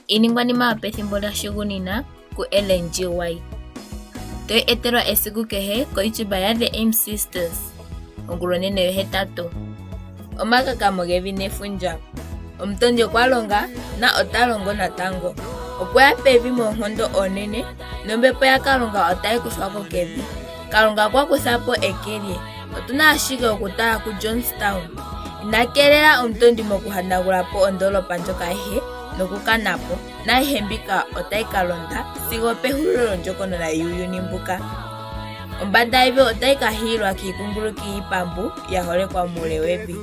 Iiningwanima yopethimbo lyashugunina kuEllen G. White. Toyi etelwa esiku kehe koYouTube yaThe Aim Sisters ongulonene yohetatu. Omakakamo gevi nefundja. Omutondi okwa longa na ota longo natango. Okwe ya pevi moonkondo oonene nombepo yaKalunga otayi kuthwa ko kevi. Kalunga okwa kutha po eke lye. Otu na ashike okutala kuJonestown. Ina keelela omutondi mokuhanagula po ondoolopa ndjoka ayihe nokukana po, naayihe mbika otayi ka londa sigo opehulilo lyondjokonona yuuyuni mbuka. Ombanda yevi otayi ka hiilwa kiikunguluki yiipambu ya holekwa muule wevi.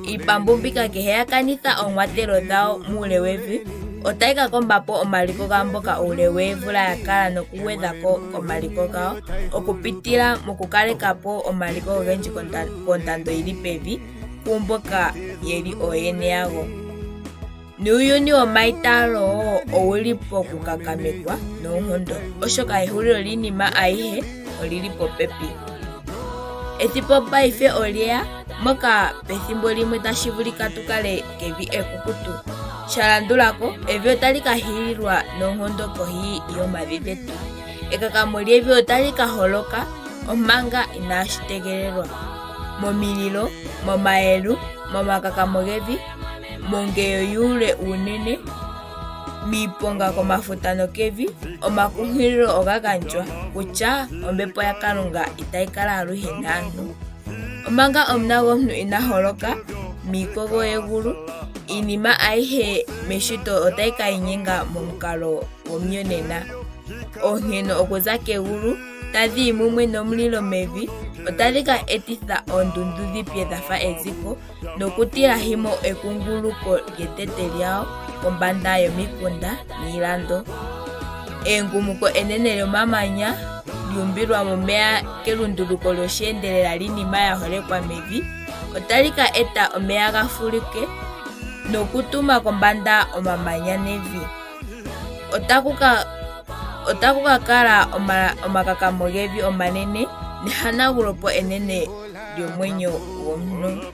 Iipambu mbika kehe ya kanitha oonkwatelo dhawo muule wevi otayi ka komba po omaliko gaamboka uule woomvula ya kala nokugwedha ko komaliko gawo okupitila mokukaleka po omaliko ogendji kondando yi li pevi kumboka ye li ooyene yago. Nuuyuni womaitaalo owu li pokukakamekwa noonkondo, oshoka ehulilo lyiinima ayihe oli li popepi. Ethimbo paife olye ya moka pethimbo limwe tashi vulika tu kale kevi ekukutu. Sha landula ko, evi otali ka hililwa noonkondo kohi yomavi getu. Ekakamo lyevi otali ka holoka omanga inaashi tegelelwa. Momililo, momayelu, momakakamo gevi, mongeyo yuule uunene, miiponga komafuta nokevi, omakunkililo oga gandjwa kutya ombepo yaKalunga itayi kala aluhe naantu. Omanga Omuna gOmuntu ina holoka miikogo yegulu, iinima ayihe meshito otayi ka inyenga momukalo gomuyonena. Oonkeno okuza kegulu tadhi yi mumwe nomulilo mevi otadhi ka etitha oondundu dhi pye dha fa eziko nokutilahi mo ekunguluko lyetete lyawo kombanda yomikunda niilando. Engumuko enene lyomamanya lyuumbilwa momeya kelunduluko lyosheendelela lyiinima ya holekwa mevi otali ka eta omeya ga fuluke nokutuma kombanda omamanya nevi. Otaku ka kala omakakamo gevi omanene nehanagulopo enene lyomwenyo gwomuntu.